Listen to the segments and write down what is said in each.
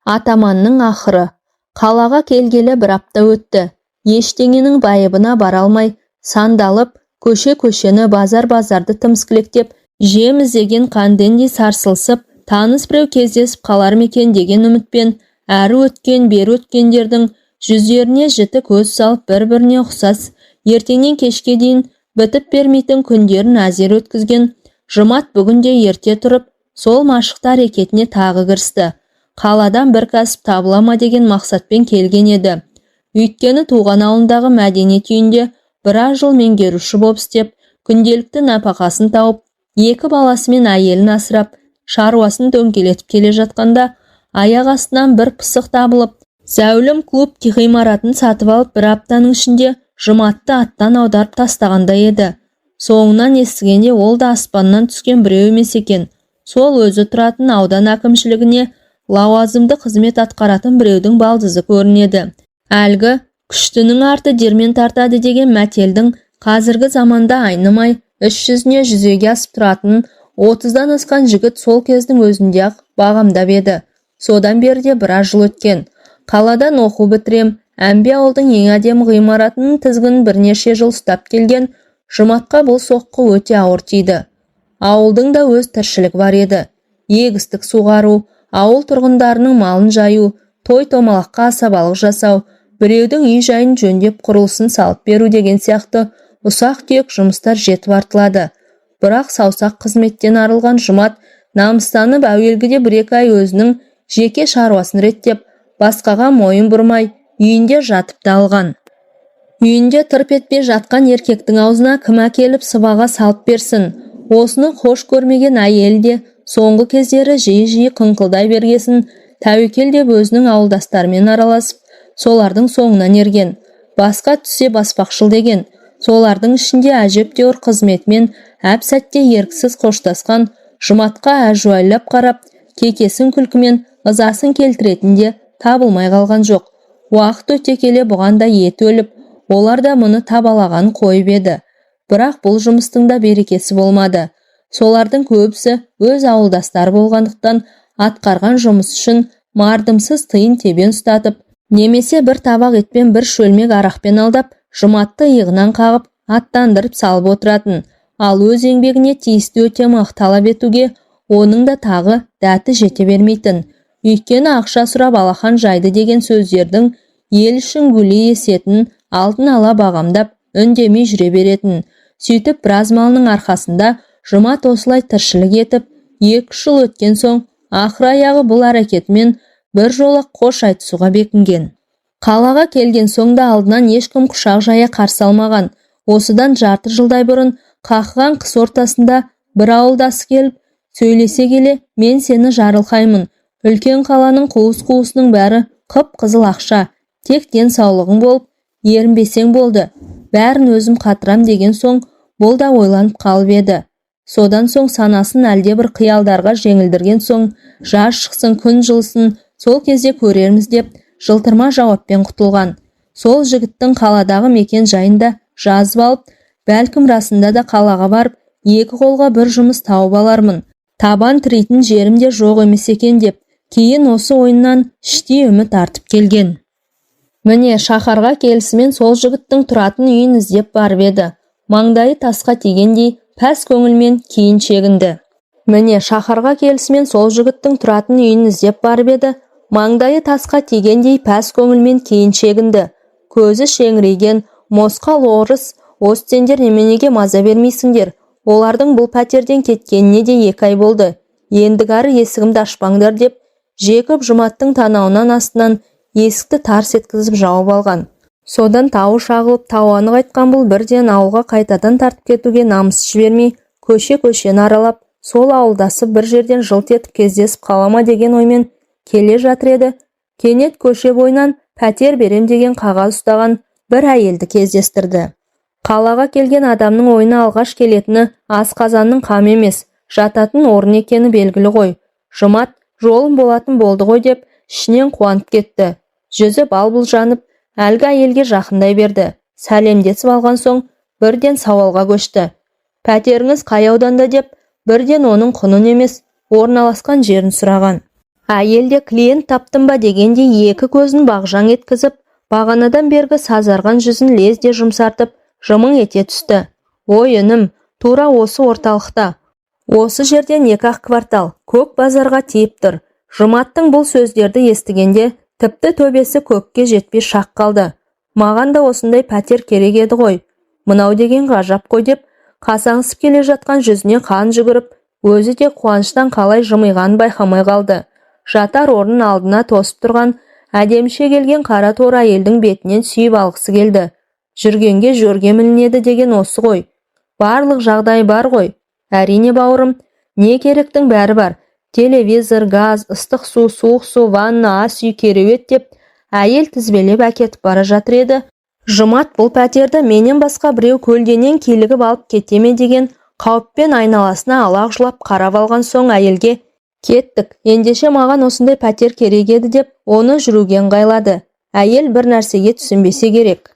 Атаманның ақыры. Қалаға келгелі бір апта өтті. Ештеңенің байыбына бара алмай, сандалып, көше-көшені, базар-базарды тіміскілектеп, жем іздеген қандендей сарсылсып, таныс біреу кездесіп қалар ма екен деген үмітпен, әрі өткен, бері өткендердің жүздеріне жіті көз салып, бір-біріне ұқсас, ертеңнен кешке дейін бітіп бермейтін күндерін әзер өткізген Жұмат бүгін де ерте тұрып, сол машықты әрекетіне тағы кірісті. Қаладан бір кәсіп табыла ма деген мақсатпен келген еді. Өйткені туған ауылындағы мәдениет үйінде біраз жыл меңгеруші боп істеп, күнделікті нәпақасын тауып, екі баласы мен әйелін асырап, шаруасын дөңгелетіп келе жатқанда, аяқ астынан бір пысық табылып, зәулім клуб ғимаратын сатып алып, бір аптаның ішінде Жұматты аттан аударып тастағандай еді. Соңынан естігенде, ол да аспаннан түскен біреу емес екен. Сол өзі тұратын аудан әкімшілігіне лауазымды қызмет атқаратын біреудің балдызы көрінеді. Әлгі күштінің арты диірмен тартады деген мәтелдің қазіргі заманда айнымай іс жүзіне жүзеге асып тұратынын 30-дан асқан жігіт сол кездің өзінде-ақ бағамдап еді. Содан бері де біраз жыл өткен. Қаладан оқу бітірем, әмбе ауылдың ең әдемі ғимаратының тізгінін бірнеше жыл ұстап келген Жұматқа бұл соққы өте ауыр тиді. Ауылдың да өз тіршілігі бар еді. Егістік суғару, ауыл тұрғындарының малын жаю, той-томалаққа асабалық жасау, біреудің үй-жайын жөндеп, құрылысын салып беру деген сияқты ұсақ-түйек жұмыстар жетіп артылады. Бірақ саусақ қызметтен арылған Жұмат намыстанып, әуелгіде бір-екі ай өзінің жеке шаруасын реттеп, басқаға мойын бұрмай, үйінде жатып та алған. Үйінде тырп етпей жатқан еркектің аузына кім әкеліп сыбаға салып берсін? Осыны хош көрмеген әйелі де соңғы кездері жиі-жиі қыңқылдай бергесін, тәуекел деп өзінің ауылдастарымен араласып, солардың соңынан ерген. Басқа түссе баспақшыл деген. Солардың ішінде әжептәуір қызметімен әп-сәтте еріксіз қоштасқан Жұматқа әжуалап қарап, кекесін күлкімен ызасын келтіретін де табылмай қалған жоқ. Уақыт өте келе бұған да еті өліп, олар да мұны табалағанын қойып еді. Бірақ бұл жұмыстың да берекесі болмады. Солардың көбісі өз ауылдастары болғандықтан, атқарған жұмыс үшін мардымсыз тиын-тебен ұстатып, немесе бір табақ етпен, бір шөлмек арақпен алдап, Жұматты иығынан қағып, аттандырып салып отыратын. Ал өз еңбегіне тиісті өтемақы талап етуге оның да тағы дәті жете бермейтін. Өйткені ақша сұрап алақан жайды деген сөздердің ел ішін гулей есетінін алдын ала бағамдап, үндемей жүре беретін. Сөйтіп, біраз малының арқасында Жұмат осылай тіршілік етіп, 2 жыл өткен соң, ақыр аяғы бұл әрекетімен бір жола қош айтысуға бекінген. Қалаға келген соң да алдынан ешкім құшақ жая қарсы алмаған. Осыдан жарты жылдай бұрын, қақыған қыс ортасында бір ауылдасы келіп, сөйлесе келе, «Мен сені жарылқаймын, үлкен қаланың қуыс-қуысының бәрі қып-қызыл ақша, тек денсаулығың болып, ерінбесең болды, бәрін өзім қатырам» деген соң, бұл да ойланып қалып еді. Содан соң санасын әлдебір қиялдарға жеңілдірген соң, жаз шықсын, күн жылысын, сол кезде көрерміз деп жылтырма жауаппен құтылған. Сол жігіттің қаладағы мекен жайын да жазып алып, бәлкім, расында да қалаға барып, екі қолға бір жұмыс тауып алармын, табан тірейтін жерім де жоқ емес екен деп, кейін осы ойынан іштей үміт артып келген. Міне, шаһарға келісімен сол жігіттің тұратын үйін іздеп барып еді, маңдайы тасқа тигендей пәс көңілмен кейін шегінді. Міне, шаһарға келісімен сол жігіттің тұратын үйін іздеп барып еді, маңдайы тасқа тигендей пәс көңілмен кейін шегінді. Көзі шеңірейген мосқал орыс: «Осы сендер неменеге маза бермейсіңдер? Олардың бұл пәтерден кеткеніне де 2 ай болды. Ендігәрі есігімді ашпаңдар», – деп жекіп, Жұматтың танауынан астынан есікті тарс еткізіп жауып алған. Содан тауы шағылып, тауаны қайтқан бұл бірден ауылға қайтадан тартып кетуге намыс жібермей, көше-көшені аралап, сол ауылдасы бір жерден жылт етіп кездесіп қала ма деген оймен келе жатыр еді, кенет көше бойынан пәтер берем деген қағаз ұстаған бір әйелді кездестірді. Қалаға келген адамның ойына алғаш келетіні асқазанның қамы емес, жататын орын екені белгілі ғой. Жұмат жолым болатын болды ғой деп ішінен қуанып кетті. Жүзі бал-бұл жанып, әлгі әйелге жақындай берді. Сәлемдесіп алған соң, бірден сауалға көшті. «Пәтеріңіз қай ауданда?» деп, бірден оның құнын емес, орналасқан жерін сұраған. Әйел де клиент таптым ба дегендей екі көзін бағжаң еткізіп, бағанадан бергі сазарған жүзін лезде жұмсартып, жымың ете түсті. Ой, інім, тура осы орталықта. Осы жерден 2-ақ квартал, көк базарға тиіп тұр. Жұматтың бұл сөздерді естігенде тіпті төбесі көкке жетпей шақ қалды. Маған да осындай пәтер керек еді ғой. Мынау деген ғажап қой деп, қасаңсып келе жатқан жүзіне қан жүгіріп, өзі де қуаныштан қалай жымиғанын байқамай қалды. Жатар орнын алдына тосып тұрған әдеміше келген қара торы әйелдің бетінен сүйіп алғысы келді. Жүргенге жөргем ілінеді деген осы ғой. Барлық жағдай бар ғой. Әрине, бауырым, не керектің бәрі бар. Телевизор, газ, ыстық су, суық су, ванна, ас үй, кереует деп әйел тізбелеп әкетіп бара жатыр еді. Жұмат бұл пәтерді менен басқа біреу көлденең килігіп алып кете ме деген қауіппен айналасына алақ-жұлақ қарап алған соң әйелге: «Кеттік, ендеше, маған осындай пәтер керек еді», – деп оны жүруге ыңғайлады. Әйел бір нәрсеге түсінбесе керек.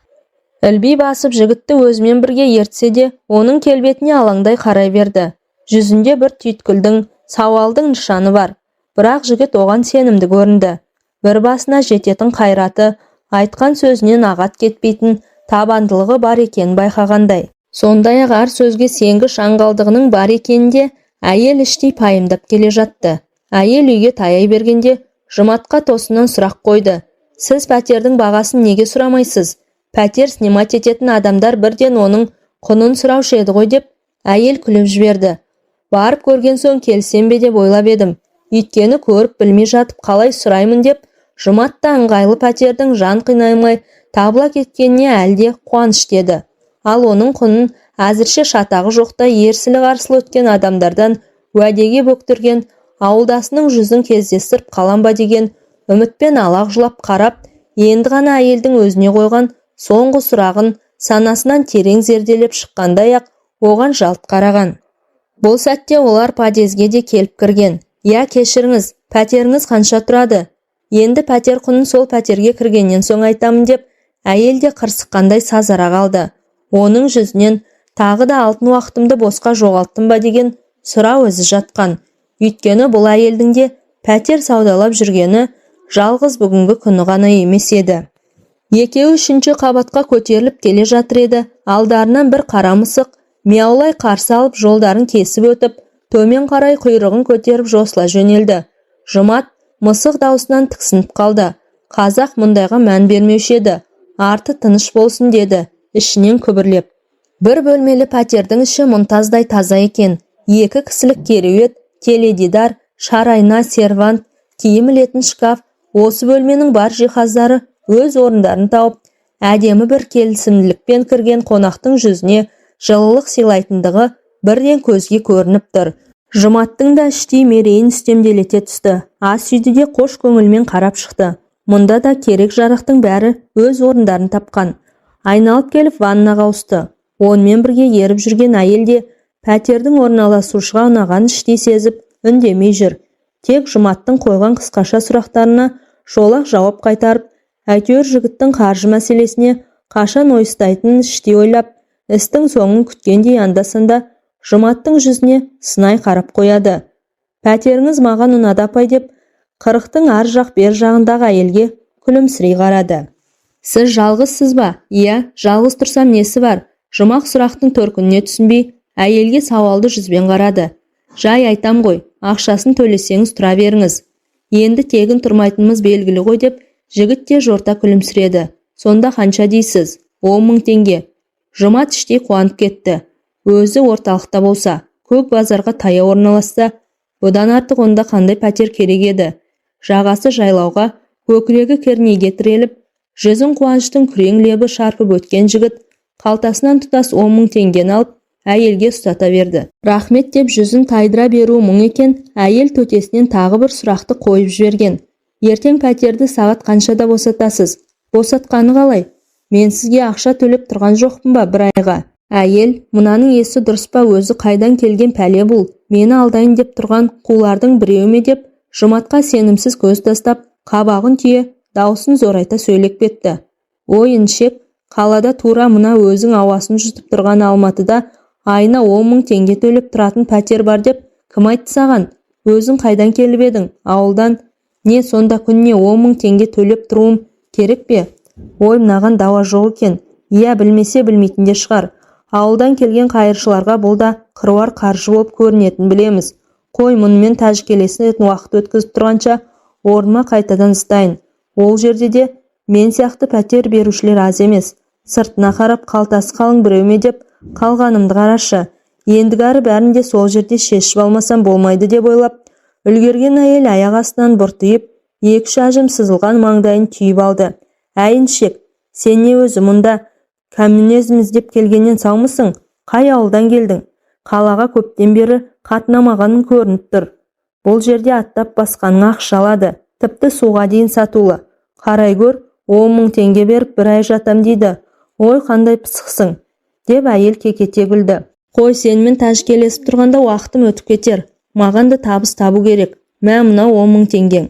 Ілби басып жігітті өзімен бірге ертсе де, оның келбетіне алаңдай қарай берді. Жүзінде бір түйткілдің, сауалдың нышаны бар. Бірақ жігіт оған сенімді көрінді. Бір басына жететін қайраты, айтқан сөзінен ағат кетпейтін табандылығы бар екенін байқағандай. Сондай-ақ әр сөзге сенгіш аңғалдығының бар екенін де әйел іштей пайымдап келе жатты. Әйел үйге таяй бергенде Жұматқа тосыннан сұрақ қойды. Сіз пәтердің бағасын неге сұрамайсыз? Пәтер снимать ететін адамдар бірден оның құнын сұраушы еді ғой, деп әйел күліп жіберді. Барып көрген соң келсем бе деп ойлап едім. Өйткені көріп білмей жатып қалай сұраймын, деп Жұмат та ыңғайлы пәтердің жан қинамай табыла кеткеніне әлі де қуанышты еді. Ал оның құнын әзірше шатағы жоқтай ерсілі-қарсылы өткен адамдардан уәдеге бөктірген ауылдасының жүзін кездестіріп қалам ба деген үмітпен алақ-жұлақ қарап, енді ғана әйелдің өзіне қойған соңғы сұрағын санасынан терең зерделеп шыққандай-ақ оған жалт қараған. Бұл сәтте олар подъезге де келіп кірген. Иә, кешіріңіз, пәтеріңіз қанша тұрады? Енді пәтер құнын сол пәтерге кіргеннен соң айтамын, деп әйел де қырсыққандай сазара қалды. Оның жүзінен тағы да алтын уақытымды босқа жоғалттым ба деген сұрау ізі жатқан. Өйткені бұл әйелдің де пәтер саудалап жүргені жалғыз бүгінгі күні ғана емес еді. Екеуі үшінші қабатқа көтеріліп келе жатыр еді, алдарынан бір қара мысық мияулай қарсы алып, жолдарын кесіп өтіп, төмен қарай құйрығын көтеріп жосыла жөнелді. Жұмат мысық даусынан тіксініп қалды. Қазақ мұндайға мән бермеуші еді. Арты тыныш болсын, деді ішінен күбірлеп. Бір бөлмелі пәтердің іші мұнтаздай таза екен. Екі кісілік кереует, теледидар, шар айна, сервант, киім ілетін шкаф, осы бөлменің бар жиһаздары өз орындарын тауып, әдемі бір келісімділікпен кірген қонақтың жүзіне жылылық сыйлайтындығы бірден көзге көрініп тұр. Жұматтың да іштей мерейін үстемделете түсті. Ас үйді де қош көңілмен қарап шықты. Мұнда да керек-жарақтың бәрі өз орындарын тапқан. Айналып келіп ваннаға ауысты. Онымен бірге еріп жүрген әйел де пәтердің орналасушыға ұнағанын іштей сезіп, үндемей жүр. Тек Жұматтың қойған қысқаша сұрақтарына шолақ жауап қайтарып, әйтеуір жігіттің қаржы мәселесіне қашан ойыстайтынын іштей ойлап, істің соңын күткендей анда-санда Жұматтың жүзіне сынай қарап қояды. Пәтеріңіз маған ұнады, апай, деп 40-тың ар жақ бер жағындағы әйелге күлімсірей қарады. Сіз жалғызсыз ба? Иә, жалғыз тұрсам несі бар? Жұмат сұрақтың төркініне түсінбей, әйелге сауалды жүзбен қарады. Жай айтам ғой, ақшасын төлесеңіз, тұра беріңіз. Енді тегін тұрмайтынымыз белгілі ғой, деп жігіт те жорта күлімсіреді. Сонда қанша дейсіз? 10 000 теңге. Жұмат іштей қуанып кетті. Өзі орталықта болса, көк базарға таяу орналасса, бұдан артық онда қандай пәтер керек еді? Жағасы жайлауға, көкірегі кернейге тіреліп, жүзін қуаныштың күрең лебі шарпып өткен жігіт қалтасынан тұтас 10 000 теңгені алып, әйелге ұстата берді. Рахмет деп жүзін тайдыра беруі мұң екен, әйел төтесінен тағы бір сұрақты қойып жіберген. Ертең пәтерді сағат қаншада босатасыз? Босатқаны қалай? Мен сізге ақша төлеп тұрған жоқпын ба бір айға? Әйел, мынаның есі дұрыс па өзі, қайдан келген пәле бұл, мені алдайын деп тұрған қулардың біреуі ме деп Жұматқа сенімсіз көз тастап, қабағын түйе, даусын зорайта сөйлеп кетті. Ой, інішек, қалада, тура мына өзің ауасын жұтып тұрған Алматыда айына 10 000 теңге төлеп тұратын пәтер бар деп кім айтты саған? Өзің қайдан келіп едің? Ауылдан. Не, сонда күніне 10 000 теңге төлеп тұруым керек пе? Ой, мынаған дауа жоқ екен. Иә, білмесе, білмейтін де шығар. Ауылдан келген қайыршыларға бұл да қыруар қаржы болып көрінетінін білеміз. Қой, мұнымен тәжікелесетін уақыт өткізіп тұрғанша, орныма қайтадан зытайын. Ол жерде де мен сияқты пәтер берушілер аз емес. Сыртына қарап қалтасы қалың біреу ме деп қалғанымды қарашы. Ендігәрі бәрін де сол жерде шешіп алмасам болмайды деп ойлап үлгерген әйел аяқ астынан бұртиып, екі-үш әжім сызылған маңдайын түйіп алды. Әй, інішек, сен не өзі мұнда коммунизм іздеп келгеннен саумысың? Қай ауылдан келдің? Қалаға көптен бері қатынамағаның көрініп тұр. Бұл жерде аттап басқаның ақша алады, тіпті суға дейін сатулы. Қарай гөр, 10 000 теңге беріп бір ай жатам дейді. Ой, қандай пысықсың, деп әйел кекете күлді. Қой, сенімен тәжікелесіп тұрғанда уақытым өтіп кетер. Маған да табыс табу керек. Мә, мынау 10 000 теңгең.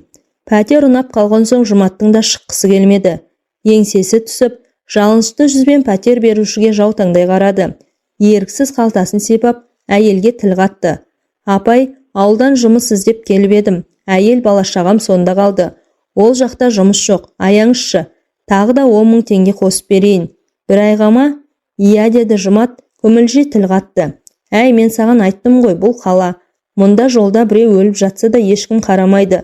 Пәтер ұнап қалған соң Жұматтың да шыққысы келмеді. Еңсесі түсіп, жалынышты жүзбен пәтер берушіге жаутаңдай қарады. Еріксіз қалтасын сипап, әйелге тіл қатты: «Апай, ауылдан жұмыс іздеп келіп едім. Әйел, бала-шағам сонда қалды. Ол жақта жұмыс жоқ. Аяңызшы, тағы да 10 000 теңге қосып берейін». «Бір айға ма?» «Иә», – деді Жұмат, күмілжи тіл қатты. «Әй, мен саған айттым ғой, бұл қала. Мұнда жолда біреу өліп жатса да, ешкім қарамайды.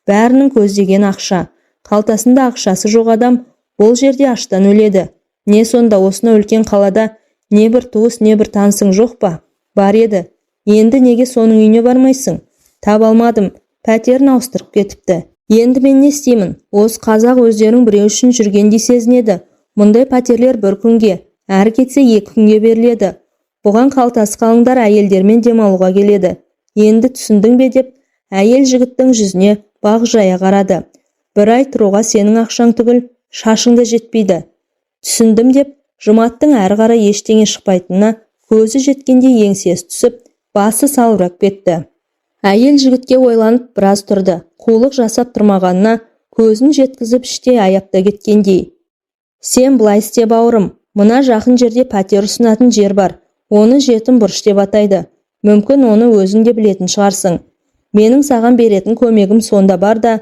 Бәрінің көздегені ақша. Қалтасында ақшасы жоқ адам бұл жерде аштан өледі. Не, сонда осынау үлкен қалада не бір туыс, не бір танысың жоқ па?» «Бар еді». «Енді неге соның үйіне бармайсың?» «Таба алмадым, пәтерін ауыстырып кетіпті. Енді мен не істеймін? Осы қазақ өздерінің біреу үшін жүргендей сезінеді. Мұндай пәтерлер бір күнге, әрі кетсе 2 күнге беріледі. Бұған қалтасы қалыңдар әйелдермен демалуға келеді. Енді түсіндің бе?» – деп әйел жігіттің жүзіне бақ жая қарады. «Бір ай тұруға сенің ақшаң түгіл, шашың да жетпейді». «Түсіндім», – деп Жұматтың әрі қарай ештеңе шықпайтынына көзі жеткендей еңсесі түсіп, басы салбырап кетті. Әйел жігітке ойланып біраз тұрды. Қулық жасап тұрмағанына көзін жеткізіп, іштей аяп та кеткендей. «Сен былай істе, бауырым. Мына жақын жерде пәтер ұсынатын жер бар. Оны жетім бұрыш деп атайды. Мүмкін, оны өзің де білетін шығарсың. Менің саған беретін көмегім сонда бар да,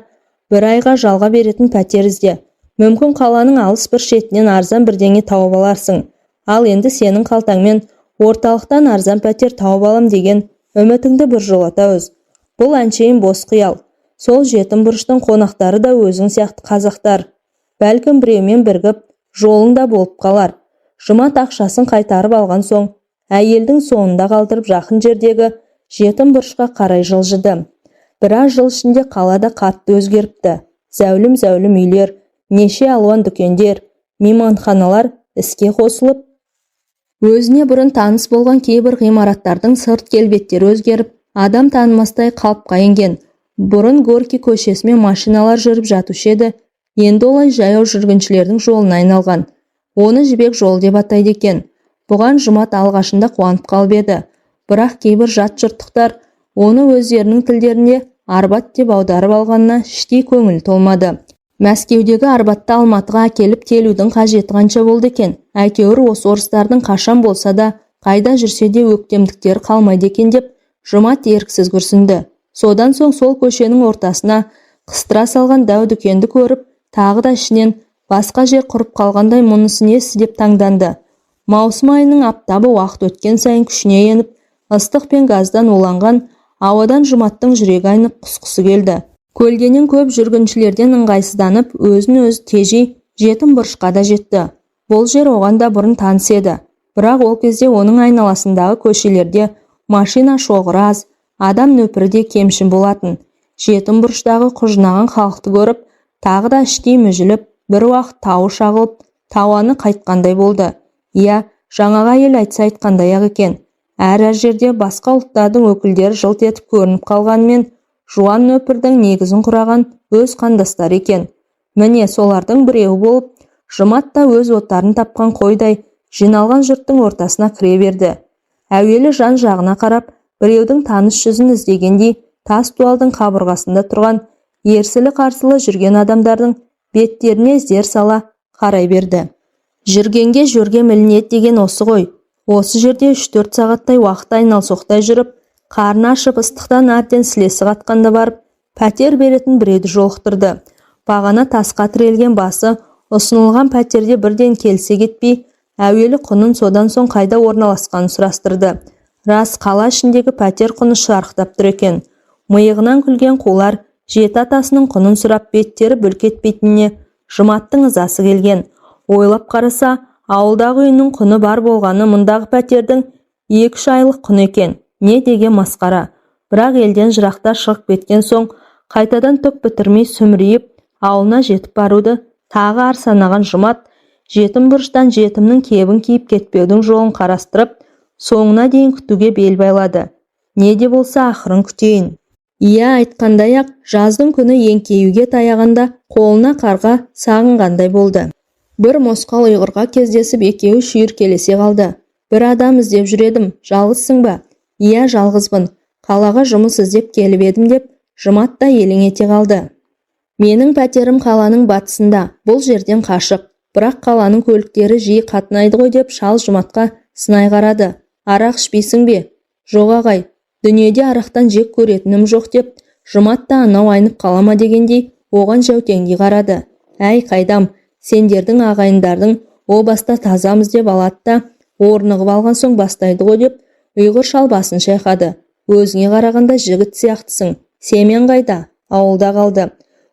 бір айға жалға беретін пәтер ізде. Мүмкін, қаланың алыс бір шетінен арзан бірдеңе тауып аларсың. Ал енді сенің қалтаңмен орталықтан арзан пәтер тауып алам деген үмітіңді біржолата үз. Бұл әншейін бос қиял. Сол жетім бұрыштың қонақтары да өзің сияқты қазақтар. Бәлкім, біреумен бірігіп, жолың да болып қалар». Жұмат ақшасын қайтарып алған соң, әйелдің соңында қалдырып, жақын жердегі жетім бұрышқа қарай жылжыды. Біраз жыл ішінде қалада қатты өзгеріпті. Зәулім-зәулім үйлер, неше алуан дүкендер, мейманханалар іске қосылып, өзіне бұрын таныс болған кейбір ғимараттардың сырт келбеттері өзгеріп, адам танымастай қалыпқа енген. Бұрын Горький көшесімен машиналар жүріп жатушы еді, енді олай жаяу жүргіншілердің жолына айналған. Оны жібек жолы деп атайды екен. Бұған Жұмат алғашында қуанып қалып еді, бірақ кейбір жат жұрттықтар оны өздерінің тілдерінде Арбат деп аударып алғанына іштей көңілі толмады. Мәскеудегі Арбатты Алматыға әкеліп келудің қажеті қанша болды екен? Әйтеуір осы орыстардың қашан болса да, қайда жүрсе де өктемдіктері қалмайды екен деп Жұмат еріксіз күрсінді. Содан соң сол көшенің ортасына қыстыра салған дәу дүкенді көріп, тағы да ішінен басқа жер құрып қалғандай мұнысы несі деп таңданды. Маусым айының аптабы уақыт өткен сайын күшіне еніп, ыстық пен газдан уланған ауадан Жұматтың жүрегі айнып, құсқысы келді. Көлденең көп жүргіншілерден ыңғайсызданып, өзін өзі тежей жетім бұрышқа да жетті. Бұл жер оған да бұрын таныс еді, бірақ ол кезде оның айналасындағы көшелерде машина шоғыры аз, адам нөпірі де кемшін болатын. Жетім бұрыштағы құжынаған халықты көріп, тағы да іштей мүжіліп, бір уақыт тауы шағылып, тауаны қайтқандай болды. Иә, жаңағы әйел айтса айтқандай-ақ екен. Әр-әр жерде басқа ұлттардың өкілдері жылт етіп көрініп қалғанымен, жуан нөпірдің негізін құраған өз қандастары екен. Міне, солардың біреуі болып, Жұмат та өз отарын тапқан қойдай жиналған жұрттың ортасына кіре берді. Әуелі жан-жағына қарап, біреудің таныс жүзін іздегендей, тас дуалдың қабырғасында тұрған ерсілі-қарсылы жүрген адамдардың беттеріне зер сала қарай берді. Жүргенге жөргем ілінеді деген осы ғой. Осы жерде 3-4 сағаттай уақыт айналсоқтай жүріп, қарны ашып, ыстықтан әбден сілесі қатқанда барып Пәтер беретін біреуді жолықтырды. Бағана тасқа тірелген басы ұсынылған пәтерде бірден келісе кетпей, әуелі құнын, содан соң қайда орналасқанын сұрастырды. Рас, қала ішіндегі пәтер құны шарықтап тұр екен. Миығынан күлген қулар жеті атасының құнын сұрап беттері бүлк етпейтініне Жұматтың ызасы келген. Ойлап қараса, ауылдағы үйінің құны бар болғаны мұндағы пәтердің 2-3 айлық құны екен. Не деген масқара! Бірақ елден жырақта шығып кеткен соң қайтадан түк бітірмей сүмірейіп ауылына жетіп баруды тағы ар санаған Жұмат жетім бұрыштан жетімнің кебін киіп кетпеудің жолын қарастырып, соңына дейін күтуге бел байлады. Не де болса ақырын күтейін. Иә, айтқандай-ақ, жаздың күні еңкеюге таяғанда қолына қарға сағынғандай болды. Бір мосқал ұйғырға кездесіп, екеуі шүйіркелесе қалды. «Бір адам іздеп жүр едім, жалғызсың ба?» «Иә, жалғызбын. Қалаға жұмыс іздеп келіп едім», – деп Жұмат та елең ете қалды. «Менің пәтерім қаланың батысында, бұл жерден қашық. Бірақ қаланың көліктері жиі қатынайды ғой», – деп шал Жұматқа сынай қарады. «Арақ ішпейсің бе?» «Жоқ, ағай, дүниеде арақтан жек көретінім жоқ», – деп Жұмат та анау айнып қала ма дегендей оған жәутеңдей қарады. «Әй, қайдам, сендердің ағайындардың о баста тазамыз деп алады да, орнығып алған соң бастайды ғой», – деп ұйғыр шал басын шайқады. «Өзіңе қарағанда жігіт сияқтысың. Семьяң қайда?» «Ауылда қалды.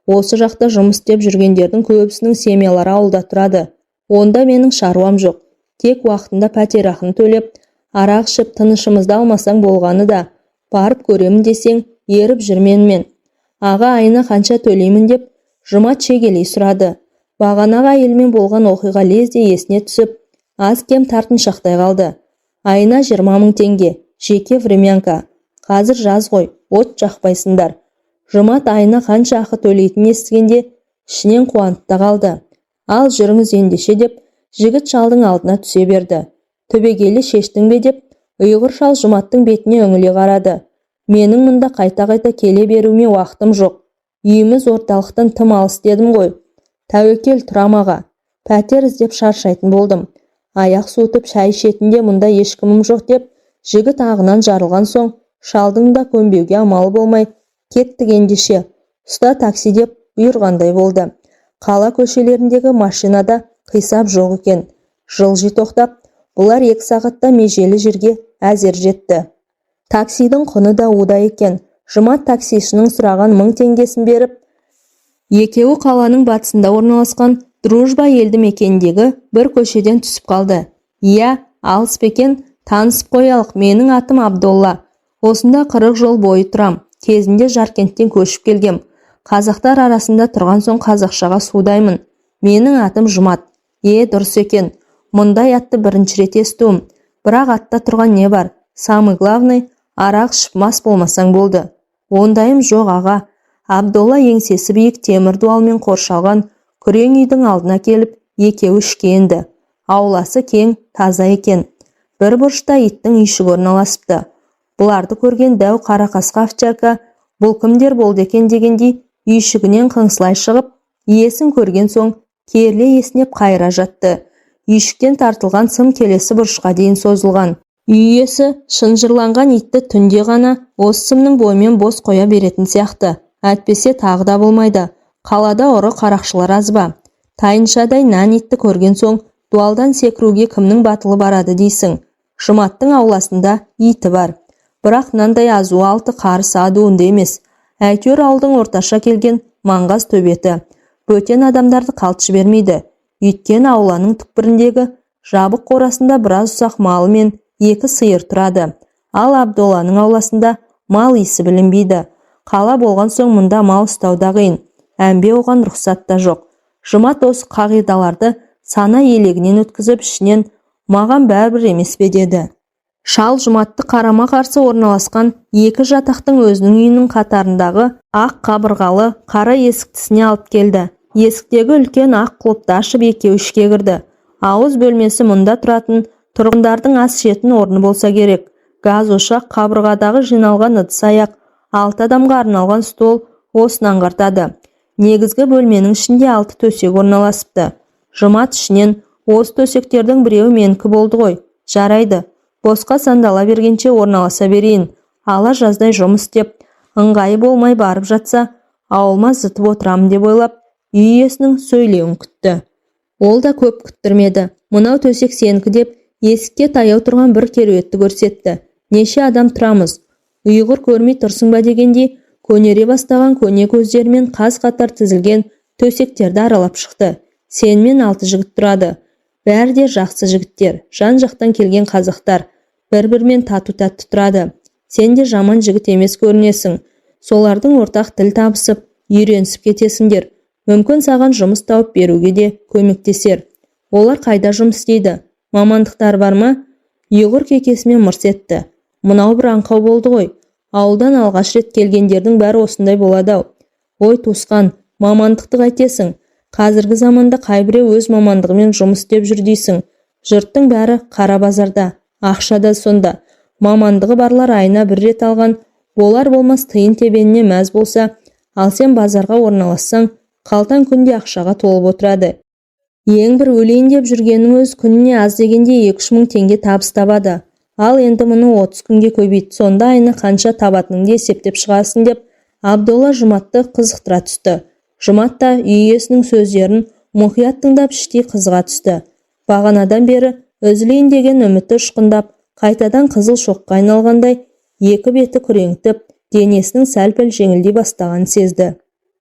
Осы жақта жұмыс істеп жүргендердің көбісінің семьялары ауылда тұрады. Онда менің шаруам жоқ. Тек уақытында пәтерақыны төлеп, арақ ішіп тынышымызды алмасаң болғаны да. Барып көремін десең, еріп жүр менімен». «Аға, айына қанша төлеймін?» – деп Жұмат шегелей сұрады. Бағанағы әйелмен болған оқиға лезде есіне түсіп, аз-кем тартыншақтай қалды. «Айына 20 000 теңге, жеке времянка. Қазір жаз ғой, от жақпайсыңдар». Жұмат айына қанша ақы төлейтінін естігенде ішінен қуанып та қалды. «Ал жүріңіз ендеше», – деп жігіт шалдың алдына түсе берді. «Түбегейлі шештің бе?» – деп ұйғыр шал Жұматтың бетіне үңіле қарады. «Менің мұнда қайта-қайта келе беруіме уақытым жоқ. Үйіміз орталықтан тым алыс дедім ғой». «Тәуекел, тұрам, аға. Пәтер іздеп шаршайтын болдым. Аяқ суытып шай ішетін де мұнда ешкімім жоқ», – деп жігіт ағынан жарылған соң шалдың да көнбеуге амалы болмай, «Кеттік ендеше, ұста такси», – деп бұйырғандай болды. Қала көшелеріндегі машинада қисап жоқ екен. Жылжи тоқтап, бұлар 2 сағатта межелі жерге әзер жетті. Таксидің құны да удай екен. Жұмат таксишінің сұраған 1000 теңгесін беріп, екеуі қаланың батысында орналасқан Дружба елді мекеніндегі бір көшеден түсіп қалды. «Иә, алыс па екен? Танысып қоялық, менің атым Абдолла. Осында 40 жыл бойы тұрам. Кезінде Жаркенттен көшіп келгем. Қазақтар арасында тұрған соң қазақшаға судаймын. Менің атым Жұмат». «Е, дұрыс екен. Мұндай атты бірінші рет естуім. Бірақ атта тұрған не бар? Самый главный, арақ ішіп мас болмасаң болды». «Ондайым жоқ, аға». Абдолла еңсесі биік темір дуалмен қоршалған күрең үйдің алдына келіп, екеуі ішке енді. Ауласы кең, таза екен. Бір бұрышта иттің үйшігі орналасыпты. Бұларды көрген дәу қара қасқа овчарка бұл кімдер болды екен дегендей үйшігінен қыңсылай шығып, иесін көрген соң керіле есінеп қайыра жатты. Үйшіктен тартылған сым келесі бұрышқа дейін созылған. Үй иесі шынжырланған итті түнде ғана осы сымның бойымен бос қоя беретін сияқты. Әйтпесе тағы да болмайды. Қалада ұры қарақшылар аз ба? Тайыншадай нән итті көрген соң дуалдан секіруге кімнің батылы барады дейсің? Жұматтың ауласында иті бар. Бірақ мынандай азуы 6 қарыс адуынды емес. Әйтеуір ауылдың орташа келген маңғаз төбеті. Бөтен адамдарды қалт жібермейді. Өйткені ауланың түкпіріндегі жабық қорасында біраз ұсақ малы мен екі сиыр тұрады. Ал Абдолланың ауласында мал иісі білінбейді. Қала болған соң мұнда мал ұстау да қиын. Әмбе оған рұқсат та жоқ. Жұмат осы қағидаларды сана елегінен өткізіп, ішінен «Маған бәрібір емес пе?» деді. Шал Жұматты қарама-қарсы орналасқан екі жатақтың өзінің үйінің қатарындағы ақ қабырғалы қара есіктісіне алып келді. Есіктегі үлкен ақ құлыпты ашып, екеуі ішке кірді. Ауыз бөлмесі мұнда тұратын тұрғындардың ас ішетін орны болса керек. Газ ошақ, қабырғадағы жиналған ыдыс-аяқ, алты адамға арналған стол осыны аңғартады. Негізгі бөлменің ішінде алты төсек орналасыпты. Жұмат ішінен «Осы төсектердің біреуі менікі болды ғой. Жарайды, босқа сандала бергенше орналаса берейін. Ала жаздай жұмыс істеп, Ыңғайы болмай барып жатса, ауылыма зытып отырамын деп ойлап, үй иесінің сөйлеуін күтті. Ол да көп күттірмеді. Мынау төсек сенікі деп, есікке таяу тұрған бір кереуетті көрсетті. Неше адам тұрамыз? Ұйғыр көрмей тұрсың ба дегендей, көнере бастаған көне көздерімен қаз-қатар тізілген төсектерді аралап шықты. Сенімен алты жігіт тұрады. Бәрі де жақсы жігіттер, жан-жақтан келген қазақтар. Бір-бірімен тату-тәтті тұрады. Сен де жаман жігіт емес көрінесің. Солардың ортақ тіл табысып, үйренісіп кетесіңдер. Мүмкін, саған жұмыс тауып беруге де көмектесер. Олар қайда жұмыс істейді? Мамандықтары бар ма? Ұйғыр кекесімен мырс етті. Мынау бір аңқау болды ғой. Ауылдан алғаш рет келгендердің бәрі осындай болады-ау. Ой, туысқан, мамандықты қайтесің? Қазіргі заманда қайбіреу өз мамандығымен жұмыс істеп жүр дейсің? Жұрттың бәрі қара базарда, ақша да сонда. Мамандығы барлар айына бір рет алған болар болмас тиын-тебеніне мәз болса, ал сен базарға орналассаң, қалтаң күнде ақшаға толып отырады. Ең бір өлейін деп жүргеннің өз күніне аз дегенде 2-3 мың теңге табыс табады. Ал енді мұны 30 күнге көбейт, сонда айына қанша табатыныңды есептеп шығасың деп, Абдолла Жұматты қызықтыра түсті. Жұмат та үй иесінің сөздерін мұқият тыңдап, іштей қызыға түсті. Бағанадан бері үзілейін деген үміті ұшқындап, қайтадан қызыл шоққа айналғандай екі беті күреңітіп, денесінің сәл-пәл жеңілдей бастағанын сезді.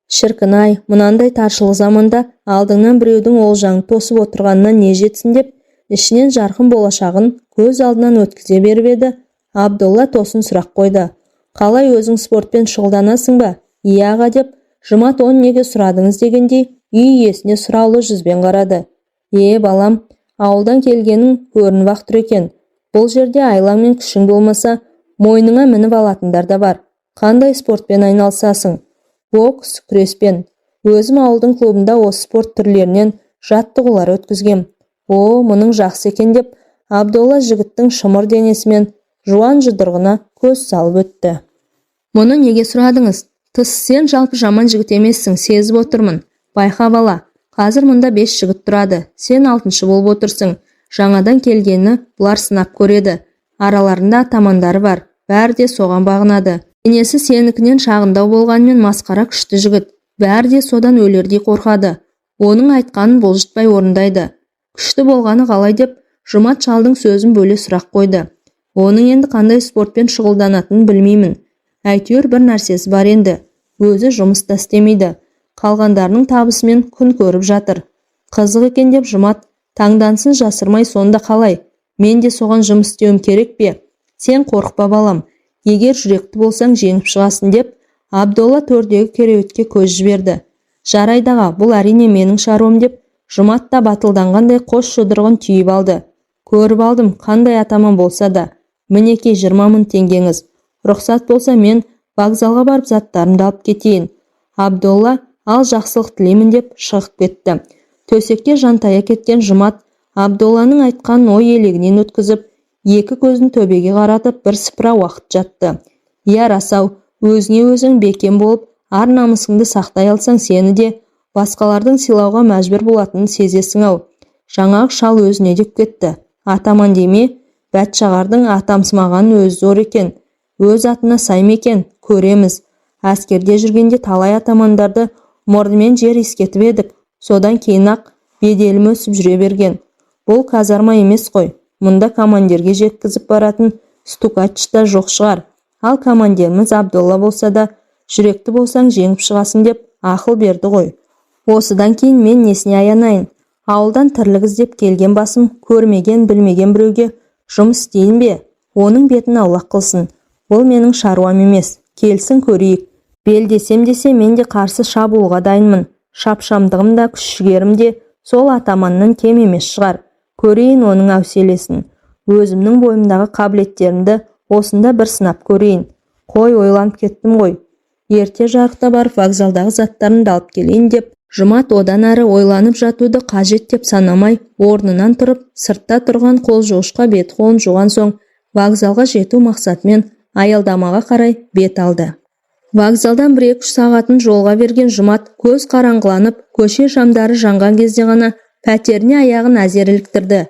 Шіркін-ай, мынандай таршылық заманда алдыңнан біреудің олжаңды тосып отырғанына не жетсін деп, ішінен жарқын болашағын көз алдынан өткізе беріп еді, Абдолла тосын сұрақ қойды. Қалай, өзің спортпен шұғылданасың ба? Иә, аға, деп Жұмат оны неге сұрадыңыз дегендей үй иесіне сұраулы жүзбен қарады. Е, балам, ауылдан келгенің көрініп-ақ тұр екен. Бұл жерде айлаң мен күшің болмаса, мойныңа мініп алатындар да бар. Қандай спортпен айналысасың? Бокс, күреспен. Өзім ауылдың клубында осы спорт түрлерінен жаттығулар өткізгем. О, мұның жақсы екен деп, Абдолла жігіттің шымыр денесі мен жуан жұдырығына көз салып өтті. Мұны неге сұрадыңыз? Тыс, сен жалпы жаман жігіт емессің, сезіп отырмын. Байқа, бала, қазір мұнда бес жігіт тұрады, сен алтыншы болып отырсың. Жаңадан келгені бұлар сынап көреді. Араларында атамандары бар, бәрі де соған бағынады. Денесі сенікінен шағындау болғанымен, масқара күшті жігіт. Бәрі де содан өлердей қорқады. Оның айтқанын бұлжытпай орындайды. Күшті болғаны қалай деп, Жұмат шалдың сөзін бөле сұрақ қойды. Оның енді қандай спортпен шұғылданатынын білмеймін. Әйтеуір бір нәрсесі бар енді. Өзі жұмыс та істемейді. Қалғандарының табысымен күн көріп жатыр. Қызық екен деп, Жұмат таңданысын жасырмай, сонда қалай? Мен де соған жұмыс істеуім керек пе? Сен қорықпа, балам. Егер жүректі болсаң, жеңіп шығасың деп, Абдолла төрдегі кереуетке көз жіберді. Жарайды, аға, бұл әрине менің шаруам деп, Жұмат та батылданғандай қос жұдырығын түйіп алды. Көріп алдым, қандай атаман болса да. Мінекей, 20 000 теңгеңіз. Рұқсат болса, мен вокзалға барып заттарымды алып кетейін. Абдолла ал, жақсылық тілеймін деп шығып кетті. Төсекке жантая кеткен Жұмат Абдолланың айтқанын ой елегінен өткізіп, екі көзін төбеге қаратып бірсыпыра уақыт жатты. Иә, рас-ау, өзіңе өзің бекем болып, ар-намысыңды сақтай алсаң, сені де басқалардың сыйлауға мәжбүр болатынын сезесің-ау. Жаңағы шал өзіне деп кетті. Атаман деме, бәтшағардың атамсымағанын өзі зор екен. Өз атына сай ма екен, көреміз. Әскерде жүргенде талай атамандарды мұрнымен жер иіскетіп едік. Содан кейін-ақ беделім өсіп жүре берген. Бұл казарма емес қой. Мұнда командирге жеткізіп баратын стукач та жоқ шығар. Ал командиріміз Абдолла болса да, жүректі болсаң, жеңіп шығасың деп ақыл берді ғой. Осыдан кейін мен несіне аянайын? Ауылдан тірлік іздеп келген басым көрмеген, білмеген біреуге жұмыс істейін бе? Оның бетін аулақ қылсын. Бұл менің шаруам емес. Келсін, көрейік. Белдесем десе, мен де қарсы шабуылға дайынмын. Шапшамдығым да, күш-жігерім де сол атаманнан кем емес шығар. Көрейін оның әуселесін. Өзімнің бойымдағы қабілеттерімді осында бір сынап көрейін. Қой, ойланып кеттім ғой. Ерте жарықта барып вокзалдағы заттарымды алып келейін деп, Жұмат одан әрі ойланып жатуды қажет деп санамай, орнынан тұрып, сыртта тұрған қол жуғышқа бет-қолын жуған соң, вокзалға жету мақсатымен аялдамаға қарай бет алды. Вокзалдан бір-екі-үш сағатын жолға берген Жұмат көз қараңғыланып, көше шамдары жанған кезде ғана пәтеріне аяғын әзер іліктірді.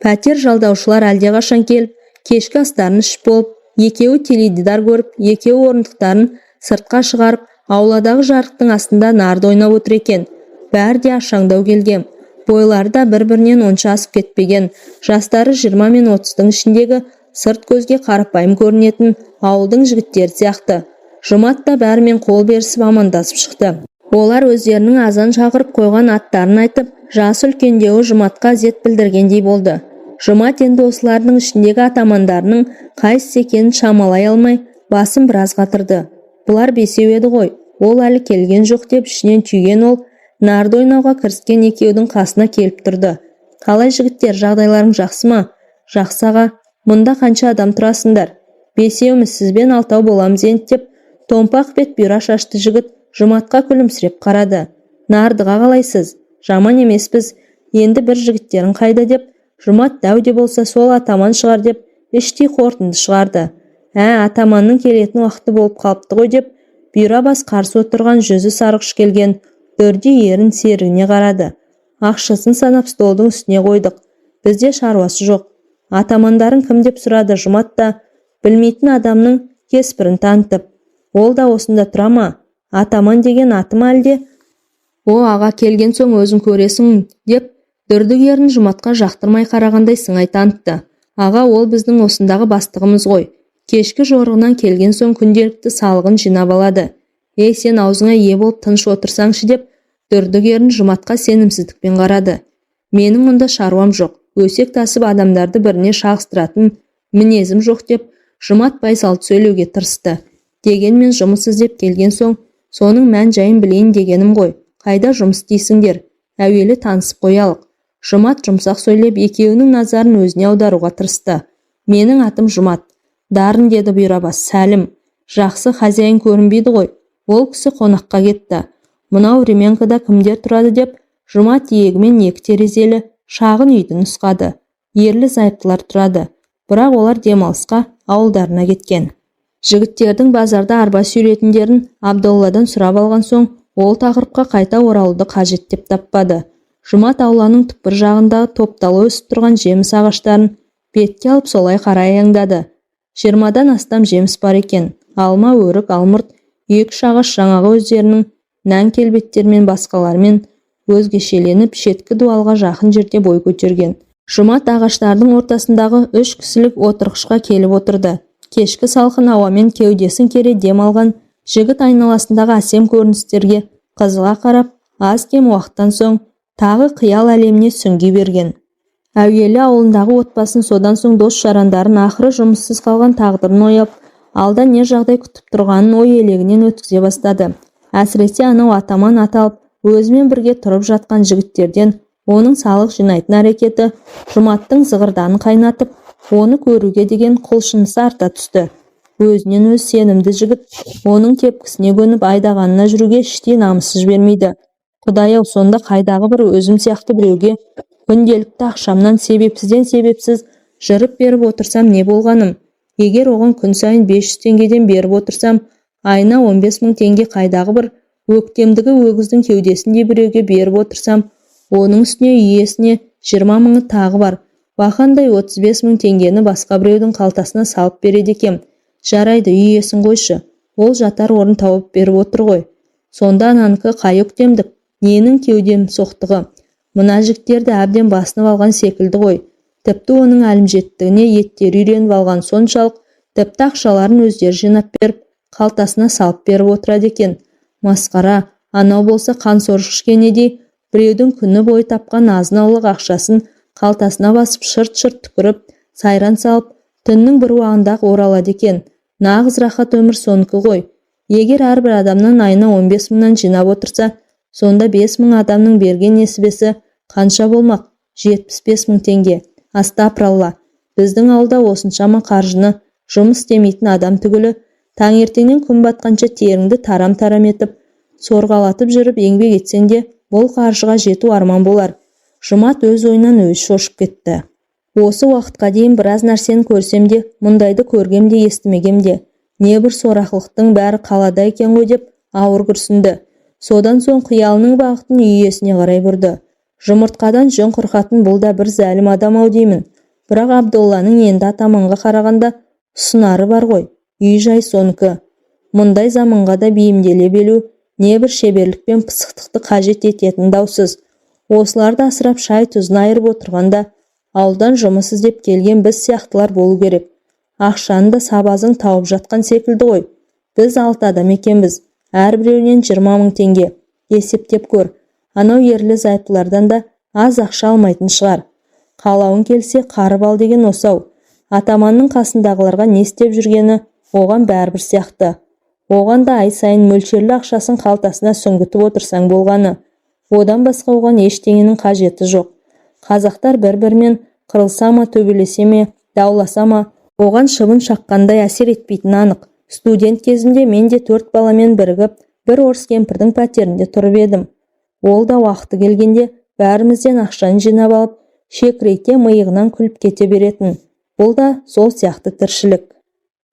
Пәтер жалдаушылар әлдеқашан келіп, кешкі астарын ішіп болып, екеуі теледидар көріп, екеуі орындықтарын Сыртқа шығарып, ауладағы жарықтың астында нарды ойнап отыр екен. Бәрі де ашаңдау келген. Бойлары да бір-бірінен онша асып кетпеген. Жастары 20 мен 30-дың ішіндегі, сырт көзге қарапайым көрінетін ауылдың жігіттері сияқты. Жұмат та бәрімен қол берісіп, амандасып шықты. Олар өздерінің азан шақырып қойған аттарын айтып, жасы үлкендеуі Жұматқа ізет білдіргендей болды. Жұмат енді осылардың ішіндегі атамандарының қайсысы екенін шамалай алмай, басын біраз қатырды. Бұлар бесеу еді ғой, ол әлі келген жоқ деп ішінен түйген ол нарды ойнауға кіріскен екеудің қасына келіп тұрды. «Қалай, жігіттер, жағдайларың жақсы ма?» «Жақсы, аға. Мұнда қанша адам тұрасыңдар?» «Бесеуміз, сізбен алтау боламыз енді», – деп томпақ бет, бұйра шашты жігіт Жұматқа күлімсіреп қарады. «Нардыға қалайсыз?» «Жаман емеспіз. Енді бір жігіттерің қайда?» – деп Жұмат дәу де болса сол атаман шығар деп іштей қорытынды шығарды. «Ә, атаманның келетін уақыты болып қалыпты ғой», – деп бұйра бас қарсы отырған, жүзі сарғыш келген дүрдей ерін серігіне қарады. «Ақшасын санап, столдың үстіне қойдық. Бізде шаруасы жоқ. Атамандарың кім?» – деп сұрады Жұмат та білмейтін адамның кеспірін танытып. «Ол да осында тұра ма? Атаман деген аты ма әлде?» «О, аға, келген соң өзің көресің», – деп дүрдік ерін Жұматқа жақтырмай қарағандай сыңай танытты. «Аға, ол біздің осындағы бастығымыз ғой. Кешкі жорығынан келген соң күнделікті салығын жинап алады». «Ей, сен аузыңа ие болып, тыныш отырсаңшы», – деп дүрдік ерін Жұматқа сенімсіздікпен қарады. «Менің мұнда шаруам жоқ. Өсек тасып, адамдарды біріне шағыстыратын мінезім жоқ», – деп Жұмат байсалды сөйлеуге тырысты. «Дегенмен жұмыс іздеп келген соң, соның мән-жайын білейін дегенім ғой. Қайда жұмыс істейсіңдер? Әуелі танысып қоялық». Жұмат жұмсақ сөйлеп, екеуінің назарын өзіне аударуға тырысты. «Менің атым Жұмат». «Дарын», – деді бұйрабас. «Сәлім». «Жақсы. Хозяин көрінбейді ғой?» «Ол кісі қонаққа кетті. Мынау времянкада кімдер тұрады?» – деп Жұмат иегімен екі терезелі шағын үйді нұсқады. «Ерлі зайыптылар тұрады. Бірақ олар демалысқа ауылдарына кеткен». Жігіттердің базарда арба сүйретіндерін Абдолладан сұрап алған соң, ол тақырыпқа қайта оралуды қажет деп таппады. Жұмат ауланың түкпір жағындағы топтала өсіп тұрған жеміс ағаштарын бетке алып, солай қарай аяңдады. 20-дан астам жеміс бар екен: алма, өрік, алмұрт. Екі-үш ағаш жаңағы өздерінің нән келбеттерімен басқалармен өзгешеленіп, шеткі дуалға жақын жерде бой көтерген. Жұмат ағаштардың ортасындағы үш кісілік отырғышқа келіп отырды. Кешкі салқын ауамен кеудесін кере дем алған жігіт айналасындағы әсем көріністерге қызыға қарап, аз-кем уақыттан соң тағы қиял әлеміне сүңги берген. Әуелі ауылындағы отбасын, содан соң дос-жарандарын, ақыры жұмыссыз қалған тағдырын ойлап, алда не жағдай күтіп тұрғанын ой елегінен өткізе бастады. Әсіресе анау атаман аталып, өзімен бірге тұрып жатқан жігіттерден оның салық жинайтын әрекеті Жұматтың зығырданын қайнатып, оны көруге деген құлшынысы арта түсті. Өзінен өзі сенімді жігіт оның тепкісіне көніп, айдағанына жүруге іштей намысы жібермейді. «Құдай-ау, сонда қайдағы бір өзім сияқты біреуге күнделікті ақшамнан себепсізден себепсіз жырып беріп отырсам не болғаным? Егер оған күн сайын 500 теңгеден беріп отырсам, айына 15 мың теңге. Қайдағы бір өктемдігі өгіздің кеудесіндей біреуге беріп отырсам, оның үстіне үй иесіне 20 мыңы тағы бар. Бақандай 35 мың теңгені басқа біреудің қалтасына салып береді екем. Жарайды, үй иесін қойшы, ол жатар орын тауып беріп отыр ғой. Сонда ананікі қай өктемдік, ненің кеудемсоқтығы? Мына жігіттерді әбден басынып алған секілді ғой. Тіпті оның әлімжеттігіне еттері үйреніп алған соншалық, тіпті ақшаларын өздері жинап беріп, қалтасына салып беріп отырады екен. Масқара! Анау болса қансорғыш кенедей біреудің күні бойы тапқан азын-аулақ ақшасын қалтасына басып, шырт-шырт түкіріп, сайран салып, түннің бір уағында-ақ оралады екен. Нағыз рахат өмір сонікі ғой. Егер әрбір адамнан айына 15 мыңнан жинап отырса, сонда 5 мың адамның берген несібесі қанша болмақ? 75 мың теңге. Астапыралла, біздің ауылда осыншама қаржыны жұмыс істемейтін адам түгілі, таңертеңнен күн батқанша теріңді тарам-тарам етіп, сорғалатып жүріп еңбек етсең де, бұл қаржыға жету арман болар». Жұмат өз ойынан өзі шошып кетті. «Осы уақытқа дейін біраз нәрсені көрсем де, мұндайды көргем де, естімегем де. Небір сорақылықтың бәрі қалада екен ғой», – деп ауыр күрсінді. Содан соң қиялының бағытын үй иесіне қарай бұрды. «Жұмыртқадан жүн қырқатын бұл да бір зәлім адам ау деймін. Бірақ Абдолланың енді атаманға қарағанда ұсынары бар ғой. Үй-жай сонікі. Мұндай заманға да бейімделе білу небір шеберлік пен пысықтықты қажет ететін даусыз. Осыларды асырап, шай-тұзын айырып отырғанда ауылдан жұмыс іздеп келген біз сияқтылар болу керек. Ақшаны да сабазың тауып жатқан секілді ғой. Біз алты адам екенбіз, әрбіреуінен 20 000 теңге. Есептеп көр, анау ерлі-зайыптылардан да аз ақша алмайтын шығар. Қалауың келсе, қарып ал деген осы-ау. Атаманның қасындағыларға не істеп жүргені оған бәрібір сияқты. Оған да ай сайын мөлшерлі ақшасын қалтасына сүңгітіп отырсаң болғаны. Одан басқа оған ештеңенің қажеті жоқ. Қазақтар бір-бірімен қырылса ма, төбелесе ме, дауласа ма, оған шыбын шаққандай әсер етпейтіні анық. Студент кезімде мен де төрт баламен бірігіп бір орыс кемпірдің пәтерінде тұрып едім. Ол да уақыты келгенде бәрімізден ақшаны жинап алып, шекірейте миығынан күліп кете беретін. Бұл да сол сияқты тіршілік.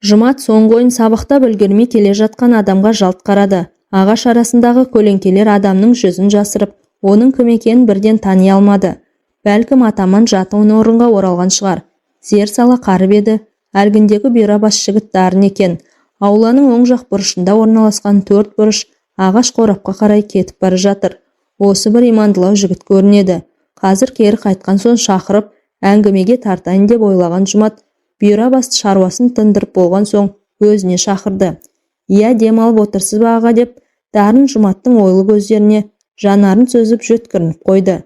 Жұмат соңғы ойын сабақтап үлгермей келе жатқан адамға жалт қарады. Ағаш арасындағы көлеңкелер адамның жүзін жасырып, оның кім екенін бірден тани алмады. Бәлкім, атаман жатын орынға оралған шығар. Зер сала қарып еді, әлгіндегі бұйра бас жігіт Дарын екен. Ауланың оң жақ бұрышында орналасқан төрт бұрыш ағаш қорапқа қарай кетіп бара жатыр. Осы бір имандылау жігіт көрінеді. Қазір кері қайтқан соң шақырып, әңгімеге тартайын деп ойлаған Жұмат бұйра басты шаруасын тындырып болған соң өзіне шақырды. «Иә, дем алып отырсыз ба, аға?» – деп Дарын Жұматтың ойлы көздеріне жанарын сүзіп, жөткірініп қойды.